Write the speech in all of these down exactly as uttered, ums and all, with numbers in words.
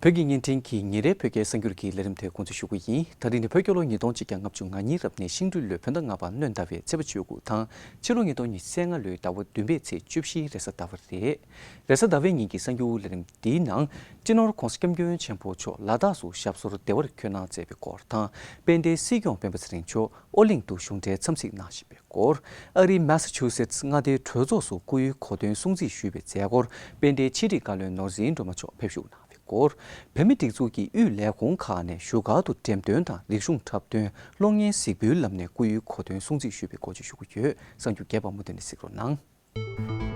བོད་ཀྱི་བརྙན་འཕྲིན་གྱི་ཉིན་རེའི་བོད་སྐད་གསར་འགྱུར་གྱི་ལས་རིམ་དེ་འགོ་འཛུགས་ཞུ་གི་ཡིན། ད་རིང་ནི་བོད་རྒྱལ་ལོ་ཉིས་སྟོང་ཆིག་བརྒྱ་ལྔ་བཅུ་ང་གཉིས་རབ་གནས་ཤིང་སྦྲུལ་ལོའི་བོད་ཟླ་ལྔ་པ་སྣྲོན་ཟླ་བའི་ཚེས་པ་བཅུ་དགུ་དང་ཕྱི་ལོ་ཉིས་སྟོང་ཉི་ཤུ་རྩ་ལྔ་ལོའི་ཟླ་བ་བདུན་པའི་ཚེས་བཅུ་བཞིའི་རེས་གཟའ་ཟླ་བ་རེད། རེས་གཟའ་ཟླ་བའི་ཉིན་གྱི་གསར་འགྱུར་ལས་རིམ་འདིའི་ནང་། སྤྱི་ནོར་༧གོང་ས་༧སྐྱབས་མགོན་ཆེན་པོ་མཆོག་ལ་དྭགས་སུ་ཞབས་སོར་བདེ་བར་འཁོད་གནང་མཛད་པའི་སྐོར་དང་། དཔལ་ལྡན་སྲིད་སྐྱོང་སྤེན་པ་ཚེ་རིང་མཆོག་ཨོ་གླིང་དུ་གཞུང་འབྲེལ་འཚམས་གཟིགས་གནང་བཞིན་པའི་སྐོར། ཨ་རིའི་མེ་སཱ་ཆུ་སེ་ཊི་མངའ་སྡེའི་གྲོས་ཚོགས་སུ་སྐུའི་གོ་སྟོན་སྲུང་བརྩི་ཞུས་པའི་མཛད་སྒོར་དཔལ་ལྡན་ཕྱི་དྲིལ་བཀའ་བློན་ནོར་འཛིན་སྒྲོལ་མ་མཆོག་ཕེབས་བཞུགས་གནང་བའི་སྐོར། བོད་མིའི་སྒྲིག་འཛུགས་ཀྱི་དབུས་ལས་ཁུངས་ཁག་ནས་བཞུགས་སྒར་དུ་འགྲེམས་སྟོན་དང་རིག་གཞུང་འཁྲབ་སྟོན། གློག་བརྙན་གཟིགས་འབུལ་ལམ་ནས་སྐུའི་གོ་སྟོན་སྲུང་བརྩི་ཞུས་པའི་སྐོར་བཅས་ཞུ་གི་ཡོད། གསར་འགྱུར་རྒྱས་པ་མུ་མཐུད་ནས་གཟིགས་རོགས་གནང་།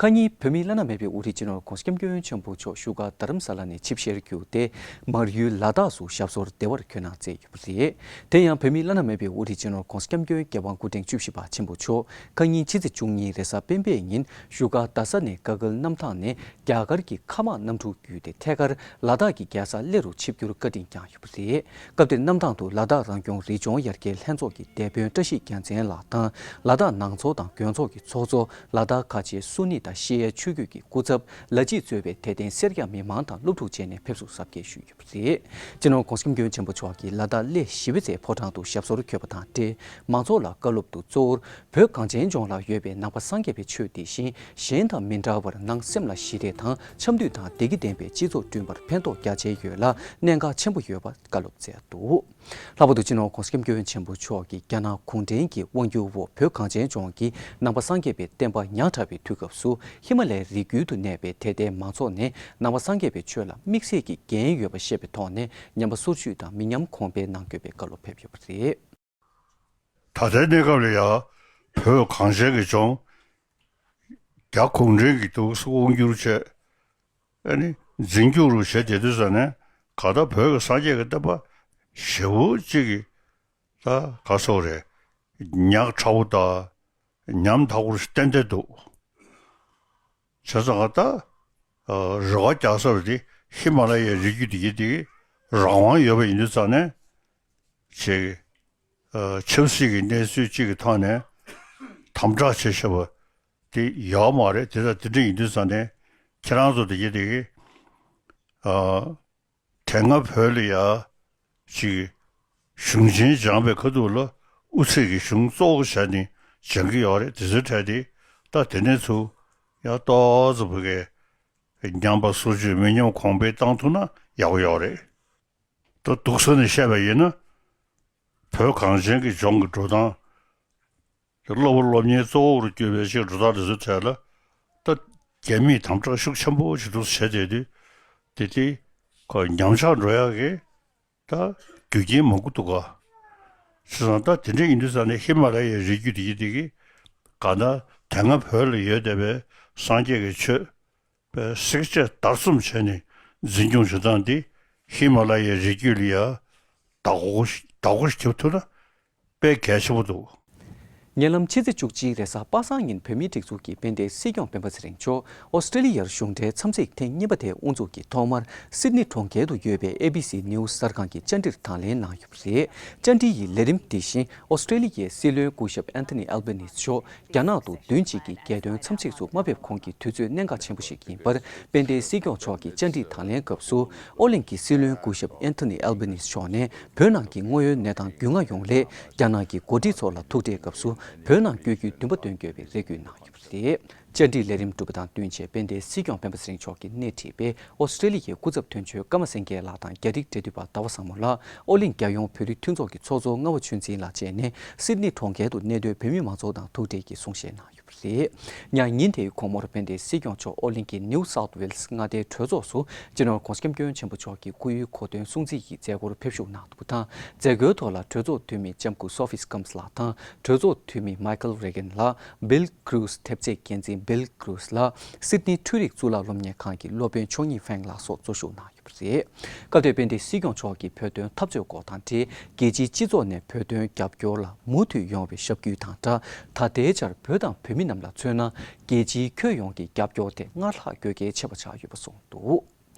ཁ་ཉིན་བོད་མིའི་བླ་ན་མེད་པའི་དབུ་ཁྲིད་སྤྱི་ནོར་༧གོང་ས་༧སྐྱབས་མགོན་ཆེན་པོ་མཆོག་བཞུགས་སྒར་རྡ་རམ་ས་ལ་ནས་ཆིབས་ཞལ་བསྒྱུར་ཏེ། མར་ཡུལ་ལ་དྭགས་སུ་ཞབས་སོར་བདེ་བར་འཁོད་གནང་མཛད་ཡོད་པ་རེད། དེ་ཡང་བོད་མིའི་བླ་ན་མེད་པའི་དབུ་ཁྲིད་སྤྱི་ནོར་༧གོང་ས་༧སྐྱབས་མགོན་རྒྱལ་དབང་སྐུ་ཕྲེང་བཅུ་བཞི་པ་ཆེན་པོ་མཆོག་ཁ་ཉིན་ཕྱི་ཚེས་བཅུ་གཉིས་རེས་གཟའ་སྤེན་པའི་ཉིན་བཞུགས་སྒར་རྡ་ས་ནས་ཀ་ཀལ་གནམ་ཐང་ནས་རྒྱ་གར་གྱི་ཁ་མག་གནམ་གྲུ་བརྒྱུད་དེ་ཐད་ཀར་ལ་དྭགས་ཀྱི་རྒྱལ་ས་གླེ་རུ་ཆིབས་བསྒྱུར་བཀའ་དྲིན་བསྐྱངས་ཡོད་པ་རེད། སྐབས་དེར་གནམ་ཐང་དུ་ལ་དྭགས་རང་སྐྱོང་རི་ལྗོངས་ཡར་རྒྱས་ལྷན་ཚོགས་ཀྱི་སྡེ་དཔོན་བཀྲ་ཤིས་རྒྱལ་མཚན་ལགས་དང་ལ་དྭགས་ནང་ཚོགས་དང་དགོན་ཚོགས་ཀྱི་ཚོགས་གཙོ། ལ་དྭགས་ཁ་ཆེའི་སུ་ནི་དང་ཤི་ཡའི་ཆོས་བརྒྱུད་ཀྱི་སྐུ་ཚབ་ལ་སྤྱིས་གཙོས་པའི་དད་ལྡན་སེར་སྐྱ་མི་མང་དང་སློབ་ཕྲུག་བཅས་ནས་ཕེབས་བསུ་གཟབ་རྒྱས་ཞུས་ཡོད་པ་རེད། སྤྱི་ནོར་༧གོང་ས་༧སྐྱབས་མགོན་ཆེན་པོ་མཆོག་གིས་ལ་དྭགས་གླེ་ཞི་བའི་རྩེའི་ཕོ་བྲང་དུ་ཞབས་སོར་འཁོད་པ་དང་འབྲེལ། མང་ཚོགས་ལ་བཀའ་སློབ་ཏུ་གཙོ་བོར་བོད་གངས་ཅན་ལྗོངས་ལ་ཡོད་པའི་ནང་པ་སངས་རྒྱས་པའི་ཆོས་དེ་བཞིན་གཞན་དང་མི་འདྲ་བར་ནང་སེམས་ལ་ཞི་བདེ་དང་འཆམ་མཐུན་དང་བདེ་སྐྱིད་ལྡན་པའི་སྤྱི་ཚོགས་བསྐྲུན་པར་ཕན་ཐོགས་རྒྱ་ཆེ་ཡོད་ལ་གནད་འགག་ཆེན་པོ་ཡོད་པ་བཀའ་སློབ་སྩལ་འདུག་ལྷག་པར་དུ་སྤྱི་ནོར་༧གོང་ས་༧སྐྱབས་མགོན་ཆེན་པོ་མཆོག་གིས་རྒྱ་ནག་གུང་ཁྲན་གྱི་དབང་སྒྱུར་འོག་བོད་གངས་ཅན་ལྗོངས་ཀྱི་ནང་པ་སངས་རྒྱས་པའི་བསྟན་པ་ཉག་ཕྲ་བའི་དུས་སྐབས་སུ་ཧི་མ་ལའི་རི་རྒྱུད་དུ་གནས་པའི་དད་ལྡན་མང་ཚོགས་ནས་ནང་པ་སངས་རྒྱས་པའི་ཆོས་ལ་དམིགས་བསལ་གྱི་འགན་ཡོད་པ་ཤེས་པའི་ཐོག་ནས་ཉམས་པ་སོར་ཆུད་དང་མི་ཉམས་གོང་འཕེལ་གནང་དགོས་པའི་བཀའ་སློབ་ཕེབས་ཡོད་པ་རེད། ད་ལྟའི་གནས་སྐབས་ལ་ཡང་བོད་གངས་ཅན་གྱི་ལྗོངས་རྒྱ་གུང་ཁྲན་གྱིས་འདུག་སེ་དབང་སྒྱུར་བྱས། ཨ་ནི་འཛིན་སྐྱོང་རུ་བྱས་བསྡད་དུས་ཙ་ནས་ག་ད་བོད་ཀྱི་སངས་རྒྱས་ཀྱི་བསྟན་པ་ཞེ་པོ་གཅིག་གི་ད་ག་སོགས་རེད། ཉག་ཕྲ་བོ་དང་ཉམ་ཐག་པོ་ཞིག་བསྟན་བསྡད་འདུག་བྱས་ཙང་ད་རེ་བ་རྒྱག་ས་རུ་དེ་ཧི་མ་ལ་ཡའི་རི་རྒྱུད་དེ་གི་དེ་རང་དབང་ཡོད་པ་ཡིན་དུས་ཙ་ནས་ཅིག་ཆབ་སྲིད་ཀྱི་གནས་ཚུལ་གཅིག་གི་ཐོག་ནས་དམ་དྲག་བྱེད་ཤེས་པ་དེ་ཡོད་མ་རེད། དེ་ལྟར་དེ་འདྲ་ཡིན་དུས་ཙང་ནས་ཁྱེད་རང་ཚོ་དེ་གི་དེ་གི་དེ་སྔ་བོད་ལ་ཡ་ཅིག་གཞུང་ཆེན་སྦྱངས་པའི་ཁ་ཐུག་ལ་དབུ་ཚད་ཀྱི་གཞུང་གཙོ་བོ་བྱས་ནས་སྦྱང་གི་ཡོད་རེད། དེ་ཚོའི་གྲས་དེ་ད་དེ་ནས་ཚུར་ཡང་ཏོག་ཙམ་བོད་སྐད་ཉམས་པ་སོར་ཆུད་མི་ཉམས་གོང་འཕེལ་བཏང་ཐུབ་ན་ཡག་པོ་ཡོད་རེད། ད་སྡུག་ས་ནས་བཤད་པ་ཡིན་ན། བོད་གངས་ཅན་གྱི་ལྗོངས་ཀྱི་འགྲོ་སྟངས། སློབ་པ་སློབ་གཉེར་གཙོ་བོ་རུ་གྱུར་པའི་ཕྱིར་འགྲོ་སྟངས་དེ་ཚོའི་གྲས་ལ། ད་རྒྱ་མིས་དམ་དྲག་ཤུགས་ཆེན་པོ་ཞིག་འདུག་བྱས་བསྡད་དུས། དེ་དེ་ཁོ་ཉམས་ཆག་འགྲོ་ཡག་གི་ད་རྒྱུ་རྐྱེན་མང་པོ་འདུག་ག་བྱས་ཙང་ད་དེ་འདྲ་ཡིན་དུས་ཙང་ནས་ཧི་མ་ལ་ཡའི་རི་རྒྱུད་དེ་གི་དེ་གི་ག་ད་དེ་སྔ་བོད་ལ་ཡོད་བསྡད་པའི་སངས་རྒྱས་ཀྱི་ཆོས། པའི་བསྲེག་བཅད་བརྡར་གསུམ་བྱས་ནས་འཛིན་སྐྱོང་བྱེད་སྟངས་འདི་ཧི་མ་ལ་ཡའི་རི་རྒྱུད་ལ་ཡ་བདག་པོ་བདག་པོ་ཞིག་རྒྱབ་ཐུབ་ན་དཔེ་གལ་ཆེན་པོ་འདུག། ཉེ་ལམ་ཕྱི་ཚེས་བཅུ་གཅིག་རེས་གཟའ་པ་སངས་ཉིན་བོད་མིའི་སྒྲིག་འཛུགས་ཀྱི་དཔལ་ལྡན་སྲིད་སྐྱོང་སྤེན་པ་ཚེ་རིང་མཆོག་ཨོ་སི་ཀྲེ་ལི་ཡར་གཞུང་འབྲེལ་འཚམས་གཟིགས་ཐེངས་གཉིས་པ་དེ་དབུ་འཛུགས་ཀྱིས་ཐོག་མར་སིད་ནི་གྲོང་ཁྱེར་དུ་ཡོད་པའི་ཨེ་བི་སི་ནིའུ་སི་གསར་ཁང་གི་བཅར་འདྲིར་དང་ལེན་གནང་ཡོད་པ་རེད། བཅར་འདྲི་ཡི་ལས་རིམ་འདི་བཞིན་ཨོ་སི་ཀྲེ་ལི་ཡའི་སྲིད་བློན་སྐུ་ཞབས་ཨན་ཐོ་ནི་ཨལ་བྷ་ནིས་མཆོག་རྒྱ་ནག་ཏུ་བདུན་གཅིག་གི་རྒྱལ་དོན་འཚམས་གཟིགས་སུ་མ་ཕེབས་གོང་གི་དུས་ཚོད་གནད་འགག་ཆེན་པོ་ཞིག་ཡིན་པར། དཔལ་ལྡན་སྲིད་སྐྱོང་མཆོག་གི་བཅར་འདྲིའི་དང་ལེན་སྐབས་སུ། ཨོ་གླིང་གི་སྲིད་བློན་སྐུ་ཞབས་ཨན་ཐོ་ནི་ཨལ་བྷ་ནིས་མཆོག་ནས་བོད་ནང་གི་དངོས་ཡོད་གནས་སྟངས་རྒྱུས་མངའ་ཡོང་སླད། རྒྱ་ནག་གི་འགོ་ཁྲིད་ཚོ་ལ་ཐུག་འཕྲད་སྐབས་སུ། བོད་ནང་བསྐྱོད་རྒྱུའི་འདུན་པ་འདོན་དགོས་པའི་རེ་སྐུལ་གནང་ཡོད་པ་རེད། བཅར་འདྲིའི་ལས་རིམ་གྲུབ་པ་དང་བསྟུན་བྱས། དཔལ་ལྡན་སྲིད་སྐྱོང་སྤེན་པ་ཚེ་རིང་མཆོག་གིས་སྣེ་ཁྲིད་པའི་ཨོ་སི་ཀྲེ་ལི་ཡའི་སྐུ་ཚབ་དོན་གཅོད་ཀརྨ་སེང་གེ་ལགས་དང་། རྒྱ་རིགས་འབྲེལ་མཐུད་པ་ཟླ་བ་བཟང་མོ་ལགས། ཨོ་གླིང་རྒྱལ་ཡོངས་བོད་རིགས་མཐུན་ཚོགས་ཀྱི་ཚོགས་གཙོ་རྔ་བ་ཆོས་འཛིན་ལགས་བཅས་ནས། སིད་ནི་གྲོང་ཁྱེར་དུ་གནས་སྡོད་བོད་མི་མང་ཚོགས་དང་ཐུག་འཕྲད་ཀྱིས་གསུང་བཤད་གནང་ཡོད་པ་རེད། ཉ་ཉིན་དེའི་དགོང་མོར་དཔལ་ལྡན་སྲིད་སྐྱོང་མཆོག་ཨོ་གླིང་གི་ནིའུ་སའུཐ་ཝེལ་སི་མངའ་སྡེའི་གྲོས་ཚོགས་སུ། སྤྱི་ནོར་༧གོང་ས་༧སྐྱབས་མགོན་ཆེན་པོ་མཆོག་གི་སྐུའི་གོ་སྟོན་སྲུང་བརྩི་ཡི་མཛད་སྒོར་ཕེབས་ཞུགས་གནང་འདུག་པ་དང་། མཛད་སྒོའི་ཐོག་ལ་གྲོས་ཚོགས་འཐུས་མི་ལྕམ་སྐུ་སོ་ཕི་སི་ཀམ་སི་ལགས་དང་། གྲོས་ཚོགས་འཐུས་མི་མའི་ཁལ་རེ་གན་ལགས། བྷིལ་ཁྲུ་སི་ཐེབས་རྩའི་འགན་འཛིན་ Bill Cruz ལགས་སིད་ནི་འཕྲུལ་རིག་གཙུག་ལག་སློབ་གཉེར་ཁང་གི་སློབ་དཔོན་ཆོས་ཉིད་ཧྥེང་ལགས་སོགས་གཙོ་བཞུགས་གནང་ཡོད་པ་རེད། སྐབས་དེར་དཔལ་ལྡན་སྲིད་སྐྱོང་མཆོག་གིས་བོད་དོན་འཐབ་རྩོད་སྐོར་དང་འབྲེལ་རྒྱལ་སྤྱིའི་སྤྱི་ཚོགས་ནས་བོད་དོན་རྒྱབ་སྐྱོར་ལ་མུ་མཐུད་ཡོང་བའི་ཞབས་སྐུལ་དང་སྦྲགས། ད་ལྟའི་ཆར་བོད་དང་བོད་མི་རྣམས་ལ་མཚོན་ན་རྒྱལ་སྤྱིའི་ཁྱོན་ཡོངས་ཀྱི་རྒྱབ་སྐྱོར་དེ་སྔར་ལྷག་དགོས་གལ་ཆེ་བ་ཆགས་ཡོད་པ་གསུངས་འདུག་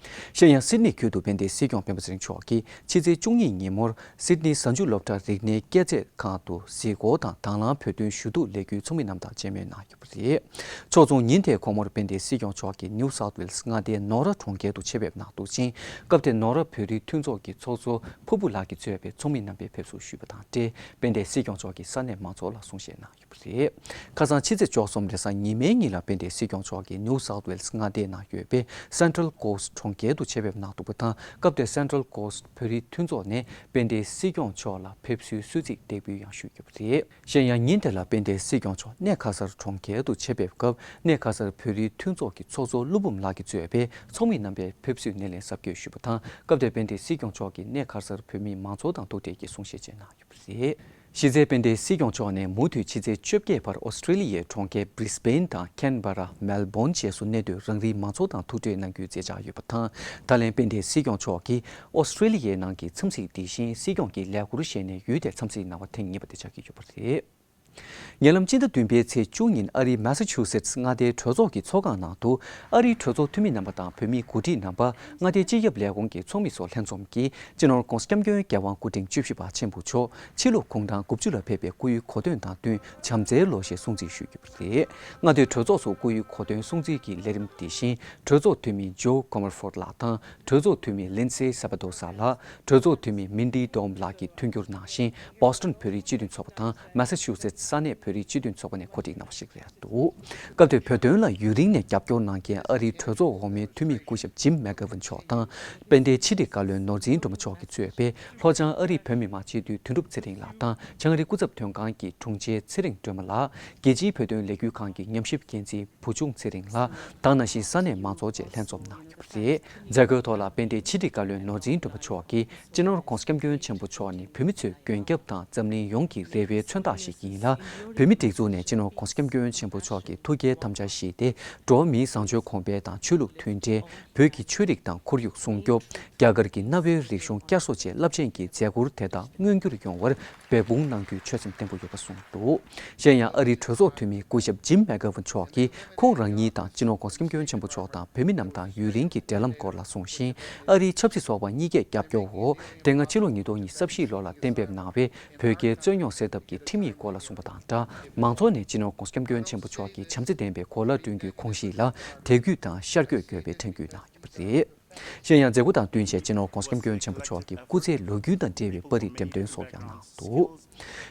གཞན་ཡང་སིད་ནི་ཁུལ་དུ་དཔལ་ལྡན་སྲིད་སྐྱོང་སྤེན་པ་ཚེ་རིང་མཆོག་གིས་ཕྱི་ཚེས་བཅུ་གཉིས་ཉིན་མོར་སིད་ནི་གཟའ་མཇུག་སློབ་གྲྭ་རིག་གནས་སྐྱེད་ཚལ་ཁང་དུ་གཟིགས་སྐོར་དང་དང་བླངས་བོད་དོན་ཞུ་གཏུག་ལས་འགུལ་ཚོགས་མི་རྣམས་དང་མཇལ་མོལ་གནང་ཡོད་པ་རེད། ཕྱོགས་མཚུངས་ཉིན་དེའི་དགོང་མོར་དཔལ་ལྡན་སྲིད་སྐྱོང་མཆོག་གིས་ནིའུ་སའུཐ་ཝེལ་སི་མངའ་སྡེའི་ནོར་ར་གྲོང་ཁྱེར་དུ་ཆེད་ཕེབས་གནང་འདུག་ཅིང་། སྐབས་དེར་ནོར་ར་བོད་རིགས་མཐུན་ཚོགས་ཀྱི་ཚོགས་གཙོ་ཕུར་བུ་ལགས་ཀྱིས་གཙོས་པའི་ཚོགས་མི་རྣམ་པས་ཕེབས་བསུ་ཞུས་པ་དང་འབྲེལ་དཔལ་ལྡན་སྲིད་སྐྱོང་མཆོག་གིས་ས་གནས་མང་ཚོགས་ལ་གསུང་བཤད་གནང་ཡོད་པ་རེད། ཁ་སང་ཕྱི་ཚེས་བཅུ་གསུམ་རེས་གཟའ་ཉི་མའི་ཉིན་ལ་དཔལ་ལྡན་སྲིད་སྐྱོང་མཆོག་གིས་ནིའུ་སའུཐ་ཝེལ་སི་མངའ་སྡེའི་ནང་ཡོད་པའི་སེན་ཊྲལ་ཀོ་སི་ཊི་གྲོང་ཁྱེར་དུ་ཆེད་ཕེབས་གནང་འདུག་པ་དང་། སྐབས་དེར་སེན་ཊྲལ་ཀོ་སི་ཊི་བོད་རིགས་མཐུན་ཚོགས་ནས་དཔལ་ལྡན་སྲིད་སྐྱོང་མཆོག་ལ་ཕེབས་བསུའི་གསོལ་ཚིགས་འདེགས་འབུལ་ཡང་ཞུས་ཡོད་པ་རེད། གཞན་ཡང་ཉིན་དེ་ལ་དཔལ་ལྡན་སྲིད་སྐྱོང་མཆོག་གནས་ག་སར་གྲོང་ཁྱེར་དུ་ཆེད་ཕེབས་སྐབས། གནས་ག་སར་བོད་རིགས་མཐུན་ཚོགས་ཀྱི་ཚོགས་གཙོ་ཀླུ་འབུམ་ལགས་ཀྱིས་གཙོས་པའི་ཚོགས་མི་རྣམ་པས་ཕེབས་བསུའི་སྣེ་ལེན་གཟབ་རྒྱས་ཞུས་པ་དང་། སྐབས་དེར་དཔལ་ལྡན་སྲིད་སྐྱོང་མཆོག་གིས་གནས་ག་སར་བོད་མི་མང་ཚོགས་དང་ཐུག་འཕྲད་ཀྱིས་གསུང་བཤད་བཅས་གནང་ཡོད་པ་རེད། གཞི་རྩའི་དཔལ་ལྡན་སྲིད་སྐྱོང་མཆོག་ནས་མུ་མཐུད་ཕྱི་ཚེས་བཅོ་བརྒྱད་བར་ཨོ་སི་ཀྲི་ལི་ཡའི་གྲོང་ཁྱེར་བྷི་རི་སི་བྷེན་དང་ཁེན་བྷ་ར། མེལ་བྷོན་བཅས་སུ་གནས་སྡོད་རང་རིགས་མང་ཚོགས་དང་ཐུག་འཕྲད་གནང་རྒྱུའི་མཛད་འཆར་ཡོད་པ་དང་། ད་ལན་དཔལ་ལྡན་སྲིད་སྐྱོང་མཆོག་གིས་ཨོ་སི་ཀྲི་ལི་ཡའི་ནང་གི་འཚམས་གཟིགས་འདི་བཞིན་སྲིད་སྐྱོང་གི་ལས་འཁུར་བཞེས་ནས་ཡུལ་དེར་འཚམས་གཟིགས་གནང་བ་ཐེངས་གཉིས་པ་དེ་ཆགས་ཀྱི་ཡོད་པ་རེད། ཉེ་ལམ་སྤྱི་ཟླ་བདུན་པའི་ཚེས་བཅུ་ཉིན་ཨ་རིའི་མེ་ས་ཆུ་སེ་ཊི་མངའ་སྡེའི་གྲོས་ཚོགས་ཀྱི་ཚོགས་ཁང་ནང་དུ། ཨ་རིའི་གྲོས་ཚོགས་འཐུས་མི་རྣམ་པ་དང་བོད་མིའི་འགོ་ཁྲིད་རྣམ་པ། མངའ་སྡེའི་སྤྱི་ཁྱབ་ལས་ཁུངས་ཀྱི་ཚོགས་མི་སོགས་ལྷན་འཛོམས་ཀྱིས་སྤྱི་ནོར་༧གོང་ས་༧སྐྱབས་མགོན་རྒྱལ་དབང་སྐུ་ཕྲེང་བཅུ་བཞི་པ་ཆེན་པོ་མཆོག་ཕྱི་ལོ་དགུང་གྲངས་དགུ་བཅུ་ལ་ཕེབས་པའི་སྐུའི་གོ་སྟོན་དང་བསྟུན་བྱམས་བརྩེའི་ལོ་ཞེས་སྲུང་བརྩི་ཞུས་ཡོད་པ་རེད། མངའ་སྡེའི་གྲོས་ཚོགས་སུ་སྐུའི་གོ་སྟོན་སྲུང་བརྩི་གི་ལས་རིམ་དེ་བཞིན་གྲོས་ཚོགས་འཐུས་མི་ཇོ་ཀོ་མར་ཕོར་ལགས་དང་། གྲོས་ཚོགས་འཐུས་མི་ལིན་སེ་ས་པ་དོ་ས་ལགས། གྲོས་ཚོགས་འཐུས་མི་མིན་ཌི་ཌོམ་ལགས་ཀྱིས་མཐུན་འགྱུར་གནང་ཞིང་། བྷོ་སི་ཊོན་བོད་རིགས་སྤྱི་མཐུན་ཚོགས་པ་དང་མེ་ས་ཆུ་སེ་ཊི་ས་གནས་བོད་རིགས་སྤྱི་མཐུན་ཚོགས་པ་ནས་གོ་སྒྲིག་གནང་བ་ཞིག་རེད་འདུག་སྐབས་དེར་བོད་དོན་ལ་ཡུན་རིང་ནས་རྒྱབ་སྐྱོར་གནང་མཁན་ཨ་རིའི་གྲོས་ཚོགས་འོག་མའི་འཐུས་མི་སྐུ་ཞབས་ཇིམ་མེག་གྷ་ཝན་མཆོག་དང་། དཔལ་ལྡན་ཕྱི་དྲིལ་བཀའ་བློན་ནོར་འཛིན་སྒྲོལ་མ་མཆོག་གིས་གཙོས་པའི་ལྷོ་བྱང་ཨ་རིའི་བོད་མི་མང་སྤྱི་འཐུས་དོན་གྲུབ་ཚེ་རིང་ལགས་དང་། བྱང་ཨ་རིའི་སྐུ་ཚབ་དོན་ཁང་གི་དྲུང་ཆེ་ཚེ་རིང་སྒྲོལ་མ་ལགས། རྒྱལ་སྤྱིའི་བོད་དོན་ལས་འགུལ་ཁང་གི་ཉམས་ཞིབ་འགན་འཛིན་བུ་ཆུང་ཚེ་རིང་ལགས་དང་། ནང་བཞིན་ས་གནས་མང་ཚོགས་བཅས་ལྷན་འཛོམས་གནང་ཡོད་པ་རེད། མཛད་སྒོའི་ཐོག་ལ་དཔལ་ལྡན་ཕྱི་དྲིལ་བཀའ་བློན་ནོར་འཛིན་སྒྲོལ་མ་མཆོག་གིས། སྤྱི་ནོར་༧གོང་ས་༧སྐྱབས་མགོན་ཆེན་པོ་མཆོག་ནི་བོད་མི་ཚོའི་མགོན་སྐྱབས་དང་འཛམ་གླིང་ཡོངས་ཀྱི་རེ་བའི་མཚོན་རྟགས་ཤིག་ཡིན་ལ། བོད་མི་སྒྲིག་འཛུགས་ནས་སྤྱི་ནོར་༧གོང་ས་༧སྐྱབས་མགོན་ཆེན་པོ་མཆོག་གི་ཐུགས་བསྐྱེད་དམ་བཅའ་བཞེས་ཏེ། འགྲོ་བ་མིའི་བཟང་སྤྱོད་གོང་འཕེལ་དང་ཆོས་ལུགས་མཐུན་སྒྲིལ། བོད་ཀྱི་ཆོས་རིག་དང་ཁོར་ཡུག་སྲུང་སྐྱོབ། རྒྱ་གར་གྱི་གནའ་བོའི་རིག་གཞུང་བསྐྱར་གསོ་བཅས་རླབས་ཆེན་གྱི་མཛད་ཁུར་དེ་དག་མངོན་འགྱུར་ཡོང་བར་འབད་འབུངས་གནང་རྒྱུའི་ཆོད་སེམས་བརྟན་པོ་ཡོད་པ་གསུངས་འདུག་གཞན་ཡང་ཨ་རིའི་གྲོས་ཚོགས་འཐུས་མི་སྐུ་ཞབས་ཇིམ་མེག་གྷ་ཝན་མཆོག་གིས་ཁོང་རང་ཉིད་དང་སྤྱི་ནོར་༧གོང་ས་༧སྐྱབས་མགོན་ཆེན་པོ་མཆོག་དང་བོད་མི་རྣམས་དང་ཡུན་རིང་གི་འབྲེལ་ལམ་སྐོར་ལ་གསུངས་ཤིང་། ཨ་རིའི་ཆབ་སྲིད་ཚོགས་པ་གཉིས་ཀས་རྒྱབ་སྐྱོར་འོག་དེ་སྔ་ཕྱི་ལོ་ཉིས་སྟོང་ཉི་ཤུ་རྩ་བཞིའི་ལོ་ལ་གཏན་འབེབས་གནང་བའི་བོད་རྒྱའི་རྩོད་རྙོག་སེལ་ཐབས་ཀྱི་ཁྲིམས་ཡིག་སྐོར་ལ་གསུངས་པ་དང་སྦྲགས། མང་ཚོགས་ནས་སྤྱི་ནོར་༧གོང་ས་༧སྐྱབས་མགོན་ཆེན་པོ་མཆོག་གི་བྱམས་བརྩེ་ལྡན་པའི་གོ་ལ་བསྐྲུན་རྒྱུའི་དགོངས་གཞི་ལ་དད་གུས་དང་ཤར་བསྐྱོད་དགོས་པའི་ཁྲེལ་དགོད་གནང་ཡོད་པ་རེད། གཞན་ཡང་མཛད་སྒོ་དང་བསྟུན་བྱས་སྤྱི་ནོར་༧གོང་ས་༧སྐྱབས་མགོན་ཆེན་པོ་མཆོག་གི་སྐུ་ཚེའི་ལོ་རྒྱུས་དང་འབྲེལ་བའི་པར་རིས་འགྲེམས་སྟོན་སོགས་ཀྱང་གནང་འདུག་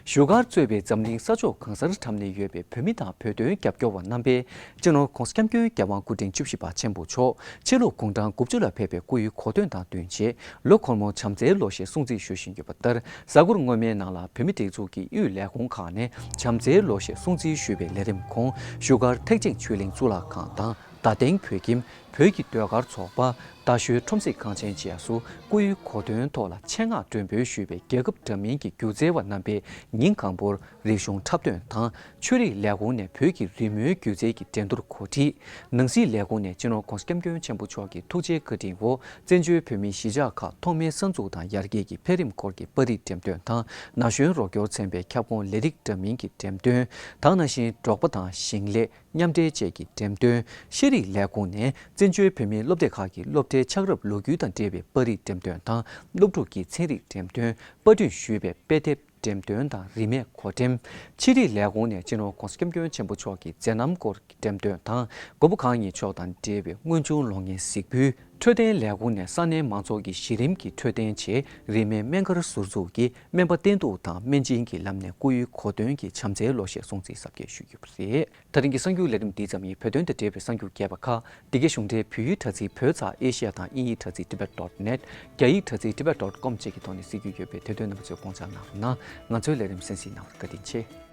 བཞུགས་སྒར་གཙོས་པའི་འཛམ་གླིང་ས་ཕྱོགས་གང་སར་འཁྲབ་ནས་ཡོད་པའི་བོད་མི་དང་བོད་དོན་རྒྱབ་སྐྱོར་བ་རྣམ་པས་སྤྱི་ནོར་༧གོང་ས་༧སྐྱབས་མགོན་རྒྱལ་དབང་སྐུ་ཕྲེང་བཅུ་བཞི་པ་ཆེན་པོ་མཆོག་ཕྱི་ལོ་དགུང་གྲངས་དགུ་བཅུ་ལ་ཕེབས་པའི་སྐུའི་གོ་སྟོན་དང་བསྟུན་ཆེད་ལོ་འཁོར་མོ་བྱམས་བརྩེའི་ལོ་ཞེས་སྲུང་བརྩི་ཞུ་བཞིན་ཡོད་པ་ལྟར། གཟའ་འཁོར་སྔོན་མའི་ནང་ལ་བོད་མི་སྒྲིག་འཛུགས་ཀྱི་དབུས་ལས་ཁུངས་ཁག་ནས་བྱམས་བརྩེའི་ལོ་ཞེས་སྲུང་བརྩི་ཞུས་པའི་ལས་རིམ་ཁོངས་བཞུགས་སྒར་ཐེག་ཆེན་ཆོས་གླིང་གཙུག་ལག་ཁང་དང་། རྡ་སྟེང་བོད་ཁྱིམ། བོད་ཀྱི་ཟློས་གར་ཚོགས་པ། རྡ་ཤོད་ཁྲོམ་གཟིགས་ཁང་ཆེན་བཅས་སུ་སྐུའི་གོ་སྟོན་ཐོག་ལ་ཆེད་མངགས་མགྲོན་འབོད་ཞུས་པའི་རྒྱལ་ཁབ་འདྲ་མིན་གྱི་སྒྱུ་རྩལ་བ་རྣམ་པས་ཉིན་གང་པོར་རིག་གཞུང་འཁྲབ་སྟོན་དང་། ཆོས་རིག་ལས་ཁུངས་ནས་བོད་ཀྱི་རི་མོའི་སྒྱུ་རྩལ་གྱི་འགྲན་བསྡུར་གོ་སྒྲིག་ནང་སྲིད་ལས་ཁུངས་ནས་སྤྱི་ནོར་༧གོང་ས་༧སྐྱབས་མགོན་ཆེན་པོ་མཆོག་གི་ཐུགས་རྗེའི་བཀའ་དྲིན་འོག་བཙན་བྱོལ་བོད་མིའི་གཞིས་ཆགས་ཁག་ཐོག་མའི་གསར་འཛུགས་དང་ཡར་རྒྱས་ཀྱི་འཕེལ་རིམ་སྐོར་གྱི་པར་རིས་འགྲེམས་སྟོན་དང་། ན་གཞོན་རོགས་སྐྱོར་ཚན་པའི་ཁྱབ་ཁོངས་ལས་རིགས་འདྲ་མིན་གྱི་འགྲེམས་སྟོན་དང་། ནང་བཞིན་འབྲོག་པ་དང་ཞིང་ལས། མཉམ་འབྲེལ་བཅས་ཀྱི་འགྲེམས་སྟོན། ཤེས་རིག་ལས་ཁུངས་ནས་བཙན་བྱོལ་བོད་མིའི་སློབ་སྡེ་ཁག་གི་སློབ་གྲྭའི་ཆགས་རབས་ལོ་རྒྱུས་དང་འབྲེལ་བའི་པར་རིས་འགྲེམས་སྟོན་དང་། སློབ་ཕྲུག་གི་ཚན་རིག་འགྲེམས་སྟོན། པར་སྐྲུན་ཞུས་པའི་དཔེ་དེབ་འགྲེམས་སྟོན་དང་རིན་མེད་གོ་འགྲེམས། ཕྱི་རིགས་ལས་ཁུངས་ནས་སྤྱི་ནོར་༧གོང་ས་༧སྐྱབས་མགོན་ཆེན་པོ་མཆོག་གི་མཛད་རྣམ་སྐོར་གྱི་འགྲེམས་སྟོན་དང་། མགོན་པོ་གང་ཉིད་མཆོག་དང་འབྲེལ་བའི་དངོས་བྱུང་གློག་བརྙན་གཟིགས་འབུལ། འཕྲོད་བསྟེན་ལས་ཁུངས་ནས་ས་གནས་མང་ཚོགས་ཀྱི་གཞི་རིམ་གྱི་འཕྲོད་བསྟེན་ཆེད་རིན་མེད་སྨན་སྒར་ཟུར་འཛུགས་ཀྱིས་སྨན་པ་བསྟེན་གཏུག་དང་སྨན་སྦྱིན་གྱི་ལམ་ནས་སྐུའི་གོ་སྟོན་གྱི་བྱམས་བརྩེའི་ལོ་ཞེས་སྲུང་བརྩི་གཟབ་རྒྱས་ཞུས་ཡོད་པ་རེད། ད་རིང་གི་གསར་འགྱུར་ལས་རིམ་འདི་ཙམ་ཡིན། བོད་དོན་དང་འབྲེལ་བའི་གསར་འགྱུར་རྒྱས་པ་ཁག་འདི་གའི་གཞུང་འབྲེལ་བོད་ཡིག་དྲ་ཚིགས་བོད་ཙ་ཨེ་ཤི་ཡ་དང་དབྱིན་ཡིག་དྲ་ཚིགས་tibet dot net། རྒྱ་ཡིག་དྲ་ཚིགས་tibet dot com་བཅས་ཀྱི་ཐོག་ནས་གཟིགས་རྒྱུ་ཡོད་པས། དེ་དོན་རྣམ་པ་ཚོས་དགོངས་འཇགས་གནང་རོགས་གནང་། ང་ཚོའི་ལས་རིམ་གསན་གཟིགས་གནང་བར་བཀའ་དྲིན་ཆེ།